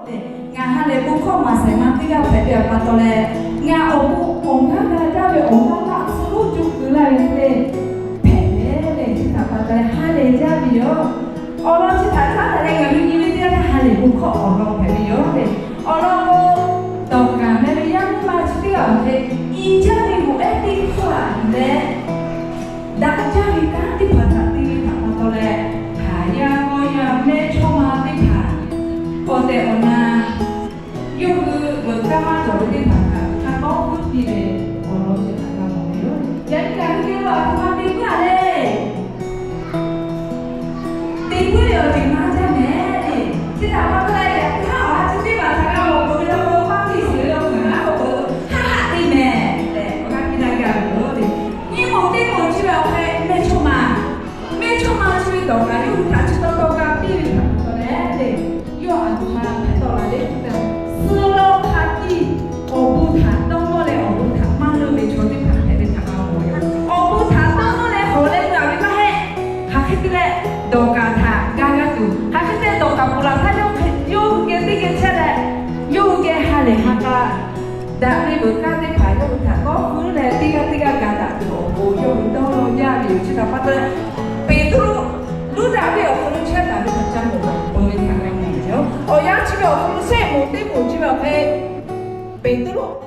Ngaˬ ha lehˬ bon hkawˇ maˍ shehˍ ma teˇ g'aˇ hpehꞈ ve pa taw leh, ngaˬ awˬ bon awˬ g'aˇ g'a jaˇ ve awˬ g'aˇ laˇ suh lo co keu laˇ ve teˇ hpehꞈ ve le. Chi htaꞈ pa taw leh ha lehˬ jaˇ ve yoˬ. Awˬ lawn chi htaꞈ caˉ taˍ leh ngaˬ hui nyi ve teˇ g'aˇ htaˇ ha lehˬ bon hkawˇ awˬ lawn hpehꞈ ve yoˬ le. Awˬ lawn k'o, dawˬ kaˍ meh ve yaˇ miˇ ma chi teˇ g'aˇ awˬ hk'e i jaˇ ve g'uˬ ehˉ teˇ hkawˇ aꞈ yuˬ leh, daꞈ jaˇ ve kanˉ teˇ hpaˍ htaꞈ te ve htaꞈ pa taw leh, haˍ yaˇ g'awˇ yaˇ mehˇchawˇma teˇ hpaˍ awˬ tehˬ awˬ na yawˇ hui veuꞈ kanˇ maˇ cawˬ ve teˇ hpaˍ htaꞈ hk'a tawˇ hkuiˉ piˇ ve awˬ lawn chi htaꞈ g'a mawˬ ve yoˬ. Yaꞈ nyi ngaˬ hui geh lo aˬ htoꞈ ma te puiˉ a le. Te puiˉ ve awˬ ceuˬ maˇ jaˇ mehˍ le. Chi htaꞈ pa taw leh, yaꞈ hk'aˇ awˬ ha chi teˇ hpaˍ htaꞈ g'a mawˬ peuˬ ve law k'o, maˇ piˇ shiˍ ve law k'o, ngaˬ ha k'o k'o, haˆ haˆ te mehˍ tehꞈ awˬ g'aˇ piˇ laˇ gaˇ ve yoˬ le. Nyiˇ moˍ teˇ moˍ chi ve awˬ hk'e mehˇchawˇma mehˇchawˇma chi ve dawˬ kaˍ yawˇ hui htaꞈ chi taw taw g'a piˇ ve htaꞈ pa taw leh le, yawˇ aˬ htoꞈ ma hpehꞈ tawˆ la le k'o, suh lawˇ hk'a tiˇ awˬ bon htaꞈ dawˇ nawˇ leh awˬ bon htaꞈ maˇ leuˆ ve chaw teˇ hpaˍ hpehꞈ ve htaꞈ g'a mawˬ ve yoˬ. Awˬ bon htaꞈ dawˇ nawˇ leh hawˬ leh meuˇ a ve maˇ heˆ. Hk'aˬ hk'e te leh dawˬ kaˍ htaꞈ ga g'a tuˬ, hk'aˬ hk'e te dawˬ kaˍ ponˬ laˬ htaˇ yawˇ hui geh teˇ geh chehˇ leh, yawˇ hui geh ha lehˬ ha k'a daꞈ ve veuꞈ kanˇ teˇ hpaˍ yawˇ hui htaꞈ tawˇ hkuiˉ leh teˇ g'aˇ teˇ g'aˇ ga daꞈ tuˬ awˬ pon yawˇ hui dawˇ nawˇ jaˇ ve yoˬ. Chi htaꞈ pa taw leh, Peˍtruˆ Luˇdaꞈ ve awˬ hk'aw lo chehˇ taˍ ve htaꞈ ca mawˬ ve htaꞈ g'a mawˬ ve yoˬ. Awˬ yanˇ chi ve awˬ hk'aw lo shehˆ moˍ teˇ moˍ chi ve awˬ hk'e Peˍtruˆ